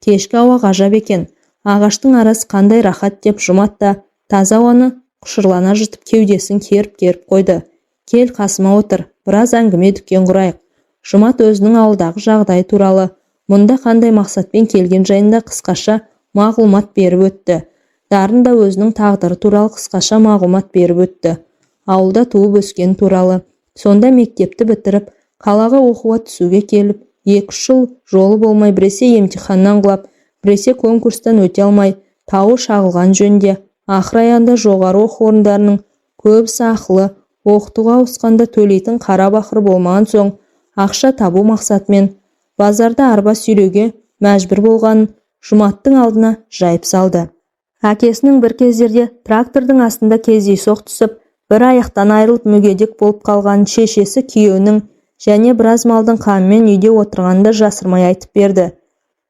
«Кешкі ауа ғажап екен, ағаштың арасы қандай рахат», – деп Жұмат та таза ауаны құшырлана жұтып, кеудесін керіп-керіп қойды. «Кел, қасыма отыр, біраз әңгіме дүкен құрайық». Жұмат өзінің ауылдағы жағдайы туралы, мұнда қандай мақсатпен келген жайында қысқаша мағлұмат беріп өтті. Дарын да өзінің тағдыры туралы қысқаша мағлұмат беріп өтті. Ауылда туып өскен туралы, сонда мектепті бітіріп, қалаға оқуға түсуге келіп, 2-3 жыл жолы болмай, біресе емтиханнан құлап, біресе конкурстан өте алмай, тауы шағылған жөнінде, ақыр аяғында жоғары оқу орындарының көбісі ақылы оқытуға ауысқанда төлейтін қара бақыр болмаған соң, ақша табу мақсатымен базарда арба сүйреуге мәжбүр болғанын Жұматтың алдына жайып салды. Әкесінің бір кездерде трактордың астында кездейсоқ түсіп, бір аяқтан айырылып, мүгедек болып қалғанын, шешесі күйеуінің және біраз малдың қамымен үйде отырғанын да жасырмай айтып берді.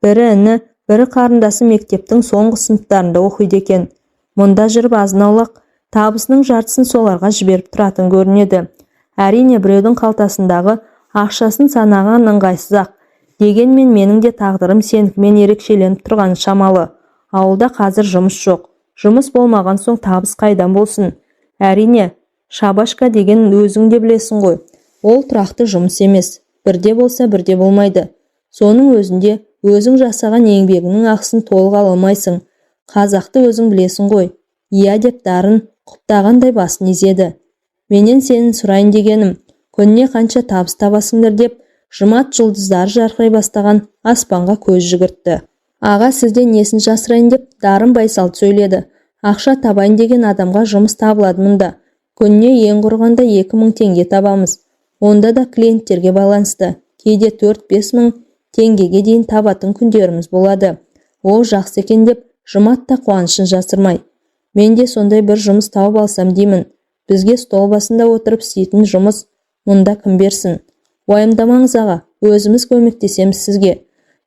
Бірі іні, бірі қарындасы мектептің соңғы сыныптарында оқиды екен. Мұнда жүріп азын-аулақ табысының жартысын соларға жіберіп тұратын көрінеді. «Әрине, біреудің қалтасындағы ақшасын санаған ыңғайсыз-ақ. Дегенмен менің де тағдырым сенікімен ерекшеленіп тұрғаны шамалы. Ауылда қазір жұмыс жоқ. Жұмыс болмаған соң табыс қайдан болсын? Әрине, шабашка деген өзің де білесің ғой. Ол тұрақты жұмыс емес. Бірде болса, бірде болмайды. Соның өзінде өзің жасаған еңбегіңнің ақысын толық ала алмайсың. Қазақты өзің білесің ғой». «Иә», – деп Дарын құптағандай басын изеді. «Менен сенің сұрайын дегенім, күніне қанша табыс табасыңдар?» – деп Жұмат жұлдыздары жарқырай бастаған аспанға көз жүгіртті. «Аға, сізден несін жасырайын», – деп Дарын байсалды сөйледі. «Ақша табайын деген адамға жұмыс табылады мұнда. Күніне ең құрығанда 2000 теңге табамыз. Онда да клиенттерге байланысты. Кейде 4-5 мың теңгеге дейін табатын күндеріміз болады». «Ол жақсы екен», – деп Жұмат та қуанышын жасырмай. «Мен де сондай бір жұмыс тауып алсам деймін. Бізге стол басында отырып істейтін жұмыс мұнда кім берсін?» «Уайымдамаңыз, аға, өзіміз көмектесеміз сізге».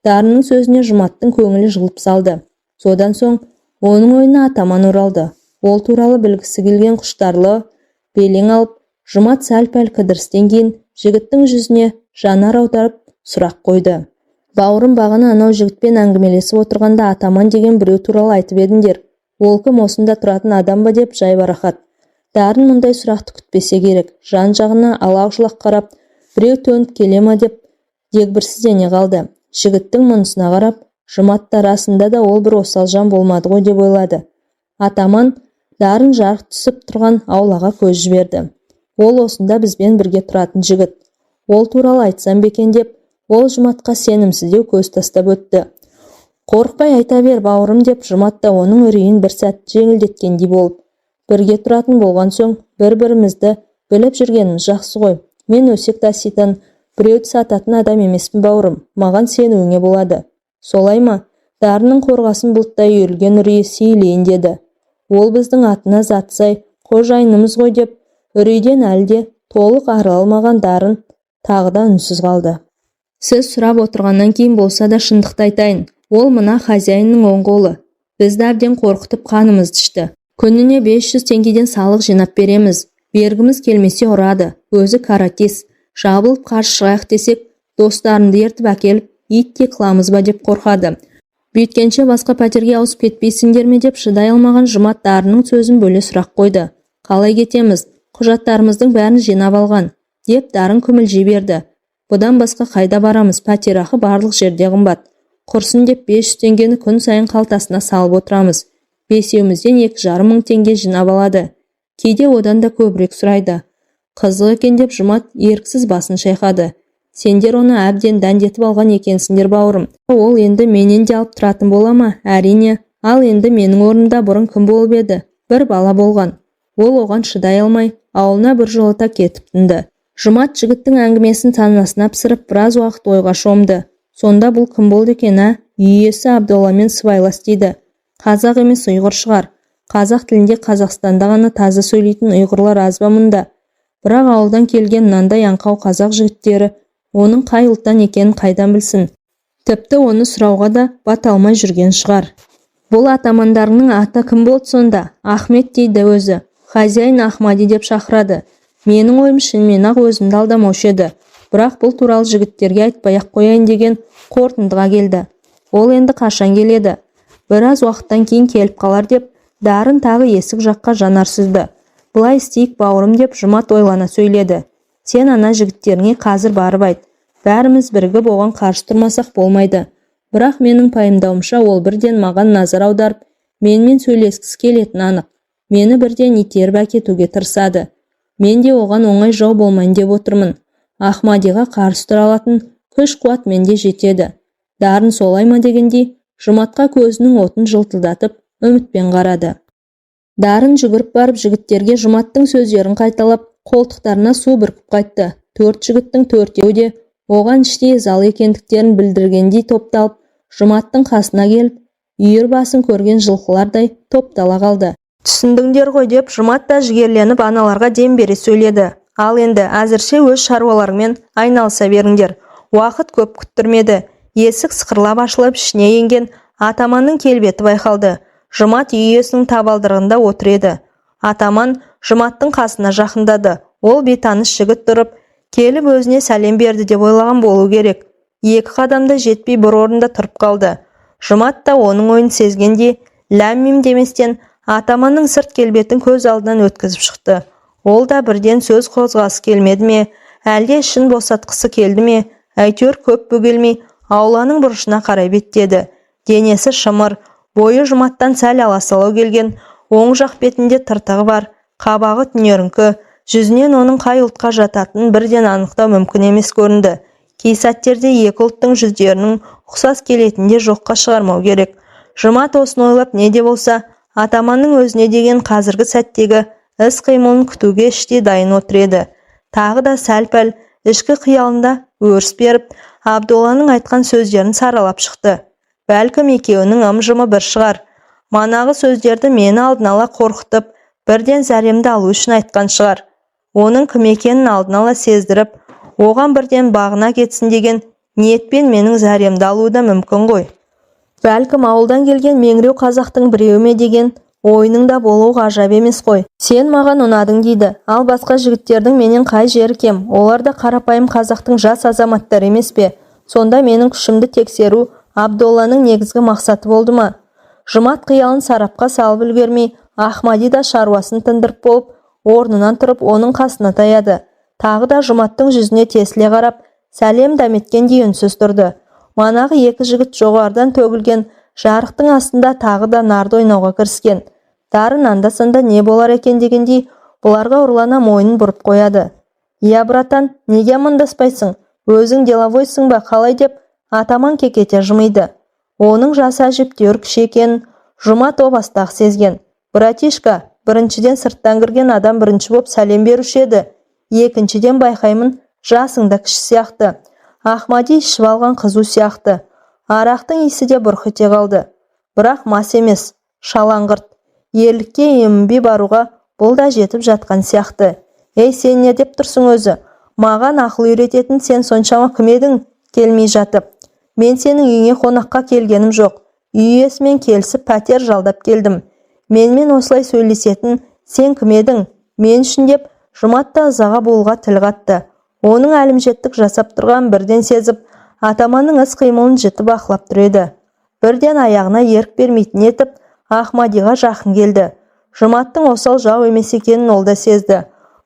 Дарынның сөзіне Жұматтың көңілі жылып салды. Содан соң оның ойына атаман оралды. Ол туралы білгісі келген құштарлығы белең алып, Жұмат сәл-пәл кідірістен кейін жігіттің жүзіне жанар аударып сұрақ қойды. «Бауырым, бағана анау жігітпен әңгімелесіп отырғанда атаман деген біреу туралы айтып едіңдер. Ол кім, осында тұратын адам ба?» – деп жайбарақат. Дарын мұндай сұрақты күтпесе керек, жан-жағына ала-жұлақ қарап, біреу төніп келе ма деп дегбірсіздене қалды. Жігіттің мұнысына қарап, Жұмат та расында да ол бір осал жан болмады ғой деп ойлады. «Атаман». Дарын жарық түсіп тұрған аулаға көз жіберді. «Ол осында бізбен бірге тұратын жігіт. Ол туралы айтсам ба екен?» – деп ол Жұматқа сенімсіздеу көз тастап өтті. «Қорықпай айта бер, бауырым», – деп Жұмат та оның үрейін бір сәт жеңілдеткендей болып. «Бірге тұратын болған соң бір-бірімізді біліп жүргеніміз жақсы ғой. Мен өсек таситын, біреуді сататын адам емеспін, бауырым, маған сенуіңе болады». «Солай ма?» Дарынның қорғасын бұлттай үйірілген үрейі сейілейін деді. «Ол біздің атына заты сай қожайынымыз ғой», – деп үрейден әлі де Толық арыла алмаған Дарын тағы да үнсіз қалды. Сіз сұрап отырғаннан кейін болса да шындықты айтайын. Ол мына хозяинның оң қолы. Бізді әбден қорқытып, қанымызды ішті. Күніне 500 теңгеден салық жинап береміз. Бергіміз келмесе, ұрады. Өзі каратист. Жабылып қарсы шығайық десек, достарымды ертіп әкеліп, иттей қыламыз ба деп қорқады. Бүйткенше басқа пәтерге ауысып кетпейсіңдер ме деп шыдай алмаған Жұмат Дарынның сөзін бөле сұрақ қойды. Қалай кетеміз? Құжаттарымыздың бәрін жинап алған, деп Дарын күмілжи берді. Бұдан басқа қайда барамыз? Пәтерақы барлық жерде қымбат. Құрсын деп 500 теңгені күн сайын қалтасына салып отырамыз. Бесеумізден 2,5 мың теңге жинап алады. Кейде одан да көбірек сұрайды. Қызық екен, деп Жұмат еріксіз басын шайқады. Сендер оны әбден дәндетіп алған екенсіңдер, бауырым. Ол енді менен де алып тұратын бола ма? Әрине. Ал енді менің орнымда бұрын кім болып еді? Бір бала болған. Ол оған шыдай алмай, ауылына біржолата кетіп тынды. Жұмат жігіттің әңгімесін санасына пісіріп, біраз уақыт ойға шомды. Сонда бұл кім болды екен, ә? Үй иесі Абдолламен сыбайлас дейді. Қазақ емес, ұйғыр шығар. Қазақ тілінде Қазақстанда ғана таза сөйлейтін ұйғырлар аз ба мұнда? Бірақ ауылдан келген мынандай аңқау қазақ жігіттері оның қай ұлттан екенін қайдан білсін? Тіпті оны сұрауға да бата алмай жүрген шығар. Бұл атамандарыңның аты кім болды сонда? Ахмет дейді өзі. Хозяин Ахмади деп шақырады. Менің ойым шынымен-ақ өзімді алдамаушы еді. Бірақ бұл туралы жігіттерге айтпай-ақ қояйын деген қорытындыға келді. Ол енді қашан келеді? Біраз уақыттан кейін келіп қалар, деп Дарын тағы есік жаққа жанар сүзді. Былай істейік, бауырым, деп Жұмат ойлана сөйледі. Сен ана жігіттеріңе қазір барып айт. Бәріміз бірігіп оған қарсы тұрмасақ болмайды. Бірақ менің пайымдауымша, ол бірден маған назар аударып, менімен сөйлескісі келетіні анық. Мені бірден итеріп әкетуге тырысады. Мен де оған оңай жау болмайын деп отырмын. Ахмадиға қарсы тұра алатын күш-қуат менде жетеді. Дарын солай ма дегендей, Жұматқа көзінің отын жылтылдатып, үмітпен қарады. Дарын жүгіріп барып, жігіттерге Жұматтың сөздерін қайталап, қолтықтарына су бүркіп қайтты. Төрт жігіттің төртеуі де оған іштей ызалы екендіктерін білдіргендей топталып, Жұматтың қасына келіп, үйір басын көрген жылқылардай топтала қалды. Түсіндіңдер ғой, деп Жұмат та жігерленіп, аналарға дем бере сөйледі. Ал енді әзірше өз шаруаларыңмен айналыса беріңдер. Уақыт көп күттірмеді. Есік сықырлап ашылып, ішіне енген атаманның келбеті байқалды. Жұмат үй иесінің табалдырығында отыр еді. Атаман Жұматтың қасына жақындады. Ол бейтаныс жігіт тұрып келіп өзіне сәлем берді деп ойлаған болу керек, екі қадамда жетпей бір орында тұрып қалды. Жұмат та оның ойын сезгендей, ләм-мим деместен атаманның сырт келбетін көз алдынан өткізіп шықты. Ол да бірден сөз қозғасы келмеді ме, әлде ішін босатқысы келді ме, әйтеуір көп бөгелмей ауланың бұрышына қарай беттеді. Денесі шымыр, бойы Жұматтан сәл аласалау келген, оң жақ бетінде тыртығы бар, қабағы түнеріңкі. Жүзінен оның қай ұлтқа жататынын бірден анықтау мүмкін емес көрінді. Кей сәттерде екі ұлттың жүздерінің ұқсас келетінін де жоққа шығармау керек. Жұмат осыны ойлап, не де болса атаманның өзіне деген қазіргі сәттегі іс-қимылын күтуге іштей дайын отыр еді. Тағы да сәл-пәл ішкі қиялында өріс беріп, Абдолланың айтқан сөздерін саралап шықты. Бәлкім, екеуінің ым-жымы бір шығар. Манағы сөздерді мені алдын ала қорқытып, бірден зәремді алу үшін айтқан шығар. Оның кім екенін алдын ала сездіріп, оған бірден бағына кетсін деген ниетпен менің зәремді алуы да мүмкін ғой. Бәлкім, ауылдан келген меңіреу қазақтың біреуі ме деген ойының да болуы ғажап емес қой. Сен маған ұнадың дейді. Ал басқа жігіттердің менен қай жері кем? Олар да қарапайым қазақтың жас азаматтары емес пе? Сонда менің күшімді тексеру Абдолланың негізгі мақсаты болды ма? Жұмат қиялын сарапқа салып үлгермей, Ахмади да шаруасын тындырып болып, орнынан тұрып, оның қасына таяды. Тағы да Жұматтың жүзіне тесіле қарап, сәлем дәметкендей үнсіз тұрды. Манағы екі жігіт жоғарыдан төгілген жарықтың астында тағы да нарды ойнауға кіріскен. Дарын анда-санда не болар екен дегендей бұларға ұрлана мойнын бұрып қояды. «Иә, братан, неге амандаспайсың? Өзің деловойсың ба, қалай?» деп атаман кекете жымиды. Оның жасы әжептәуір кіші екенін Жұмат о баста-ақ сезген. Братишка, біріншіден, сырттан кірген адам бірінші боп сәлем беруші еді. Екіншіден, байқаймын, жасың да кіші сияқты. Ахмади ішіп алған қызу сияқты. Арақтың иісі де бұрқ ете қалды. Бірақ мас емес, шалаңғырт. Ерлікке емінбей баруға бұл да жетіп жатқан сияқты. Ей, сен не деп тұрсың өзі? Маған ақыл үйрететін сен соншама кім едің келмей жатып? Мен сенің үйіңе қонаққа келгенім жоқ. Үй иесімен келісіп пәтер жалдап келдім. Менімен осылай сөйлесетін сен кім едің? Мен үшін, деп Жұмат та ызаға булыға тіл қатты. Оның әлімжеттік жасап тұрғанын бірден сезіп, атаманның іс-қимылын жіті бақылап тұр еді. Бірден аяғына ерік бермейтін етіп, Ахмадиға жақын келді. Жұматтың осал жау емес екенін ол да сезді.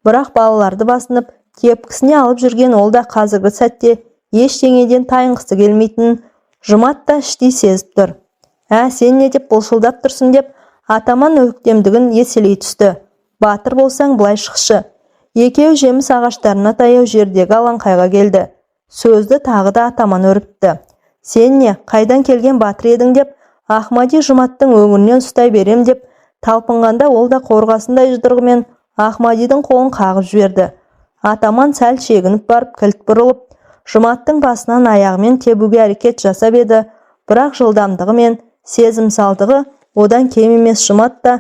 Бірақ балаларды басынып, тепкісіне алып жүрген ол да қазіргі сәтте ештеңеден тайынғысы келмейтінін Жұмат та іштей сезіп тұр. Ә, сен не деп былшылдап тұрсың, деп атаман өктемдігін еселей түсті. Батыр болсаң, былай шықшы. Екеуі жеміс ағаштарына таяу жердегі алаңқайға келді. Сөзді тағы да атаман өрбітті. Сен не, қайдан келген батыр едің, деп Ахмади Жұматтың өңірінен ұстай берем деп талпынғанда, ол да қорғасындай жұдырығымен Ахмадидің қолын қағып жіберді. Атаман сәл шегініп барып, кілт бұрылып, Жұматтың басынан аяғымен тебуге әрекет жасап еді, бірақ жылдамдығы мен сезімсалдығы одан кем емес Жұмат та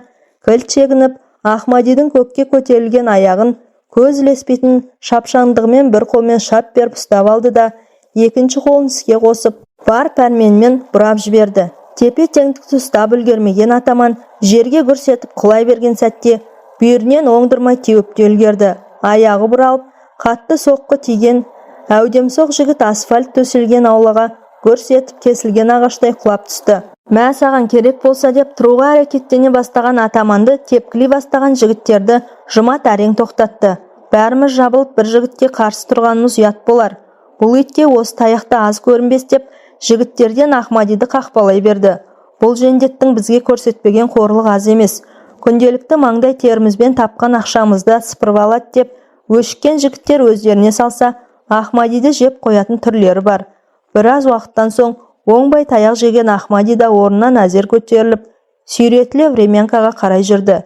кілт шегініп, Ахмадидің көкке көтерілген аяғын көз ілеспейтін шапшаңдығымен бір қолмен шап беріп ұстап алды да, екінші қолын іске қосып, бар пәрменімен бұрап жіберді. Тепе-теңдікті ұстап үлгермеген атаман жерге гүрс етіп құлай берген сәтте бүйірінен оңдырмай теуіп те үлгерді. Аяғы бұралып, қатты соққы тиген әудемсоқ жігіт асфальт төселген аулаға гүрс етіп кесілген ағаштай құлап түсті. Мә саған керек болса, деп тұруға әрекеттене бастаған атаманды тепкілей бастаған жігіттерді Жұмат әрең тоқтатты. Бәріміз жабылып бір жігітке қарсы тұрғанымыз ұят болар. Бұл итке осы таяқ та аз көрінбес, деп жігіттерден Ахмадиді қақпалай берді. Бұл жендеттің бізге көрсетпеген қорлығы аз емес. Күнделікті маңдай терімізбен тапқан ақшамызды сыпырып алады, деп өшіккен жігіттер өздеріне салса, Ахмадиді жеп қоятын түрлері бар. Біраз уақыттан соң оңбай таяқ жеген Ахмади да орнынан әзер көтеріліп, сүйретіле времянкаға қарай жүрді.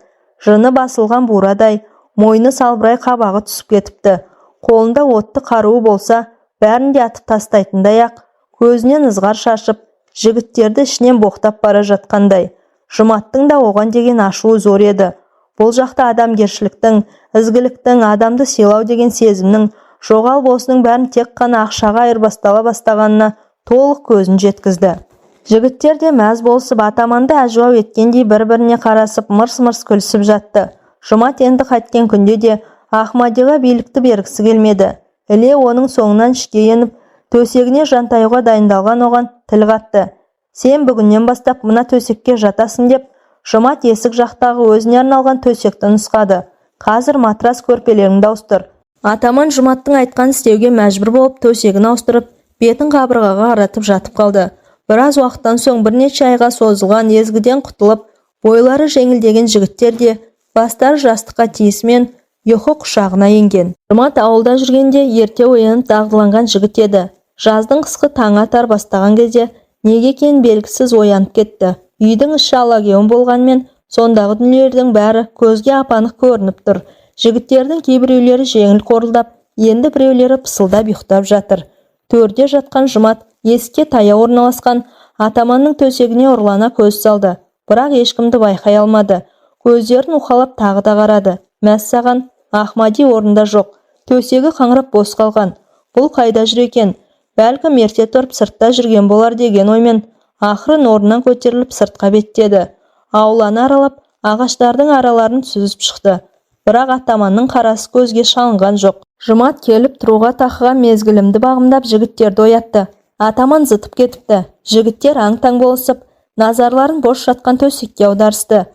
Жыны басылған бурадай мойны салбырай, қабағы түсіп кетіпті. Қолында отты қаруы болса, бәрін де атып тастайтындай-ақ, көзінен ызғар шашып, жігіттерді ішінен боқтап бара жатқандай. Жұматтың да оған деген ашуы зор еді. Бұл жақта адамгершіліктің, ізгіліктің, адамды сыйлау деген сезімнің жоғалып, осының бәрін тек қана ақшаға айырбастала бастағанына толық көзін жеткізді. Жігіттер де мәз болысып, атаманды әжуа еткендей бір-біріне қарасып, мырс-мырс күлісіп жатты. Жұмат енді қайткен күнде де Ахмадиға билікті бергісі келмеді. Іле оның соңынан ішке еніп, төсегіне жантаюға дайындалған оған тіл қатты. Сен бүгіннен бастап мына төсекке жатасың, деп Жұмат есік жақтағы өзіне арналған төсекті нұсқады. Қазір матрас, көрпелеріңді ауыстыр. Атаман Жұматтың айтқанын істеуге мәжбүр болып, төсегін ауыстырып, бетін қабырғаға қаратып жатып қалды. Біраз уақыттан соң бірнеше айға созылған езгіден құтылып, бойлары жеңілдеген жігіттер де бастары жастыққа тиісімен ұйқы құшағына енген. Жұмат ауылда жүргенде ерте оянып дағдыланған жігіт еді. Жаздың қысқы таңы атар бастаған кезде неге екені белгісіз оянып кетті. Үйдің іші алагеуім болғанымен, сондағы дүниелердің бәрі көзге ап-анық көрініп тұр. Жігіттердің кейбіреулері жеңіл қорылдап, енді біреулері пысылдап ұйықтап жатыр. Төрде жатқан Жұмат есікке таяу орналасқан атаманның төсегіне ұрлана көз салды, бірақ ешкімді байқай алмады. Көздерін уқалап тағы да қарады. Мәссаған, Ахмади орнында жоқ, төсегі қаңырап бос қалған. Бұл қайда жүр екен? Бәлкім, ерте тұрып сыртта жүрген болар деген оймен ақырын орнынан көтеріліп, сыртқа беттеді. Ауланы аралап, ағаштардың араларын сүзіп шықты, бірақ атаманның қарасы көзге шалынған жоқ. Жұмат келіп тұруға тақыған мезгілімді бағымдап, жігіттерді оятты. Атаман зытып кетіпті. Жігіттер аң-таң болысып, назарларын бос жатқан төсекке аударысты.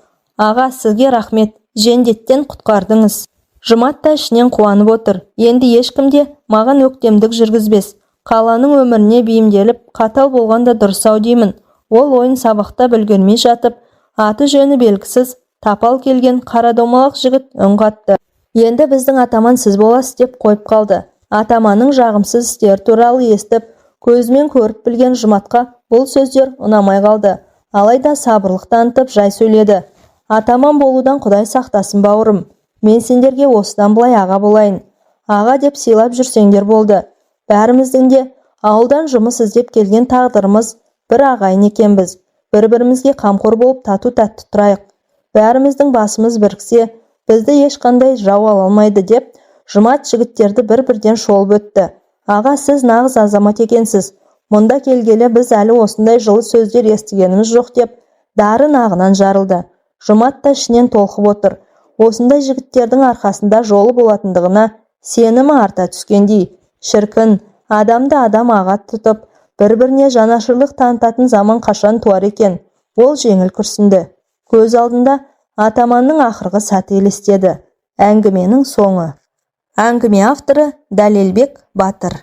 Аға, сізге рахмет, жендеттен құтқардыңыз. Жұмат та ішінен қуанып отыр. Енді ешкім де маған өктемдік жүргізбес. Қаланың өміріне бейімделіп, қатал болған да дұрыс-ау деймін. Ол ойын сабақтап үлгермей жатып, аты-жөні белгісіз тапал келген қара домалақ жігіт үн қатты. Енді біздің атаман сіз боласыз, деп қойып қалды. Атаманның жағымсыз істері туралы естіп, көзімен көріп білген Жұматқа бұл сөздер ұнамай қалды. Алайда сабырлық танытып, жай сөйледі. Атаман болудан Құдай сақтасын, бауырым. Мен сендерге осыдан былай аға болайын. Аға деп сыйлап жүрсеңдер болды. Бәріміздің де ауылдан жұмыс іздеп келген тағдырымыз бір, ағайын екенбіз. Бір-бірімізге қамқор болып, тату-тәтті тұрайық. Бәріміздің басымыз біріксе, бізді ешқандай жау ала алмайды, деп Жұмат жігіттерді бір-бірден шолып өтті. Аға, сіз нағыз азамат екенсіз. Мұнда келгелі біз әлі осындай жылы сөздер естігеніміз жоқ, деп Дарын ағынан жарылды. Жұмат та ішінен толқып отыр. Осындай жігіттердің арқасында жолы болатындығына сенімі арта түскендей. Шіркін, адамды адам аға тұтып, бір-біріне жанашырлық танытатын заман қашан туар екен? Ол жеңіл күрсінді. Көз алдында атаманның ақырғы сәті елестеді. Әңгіменің соңы. Әңгіме авторы Дәлелбек Батыр.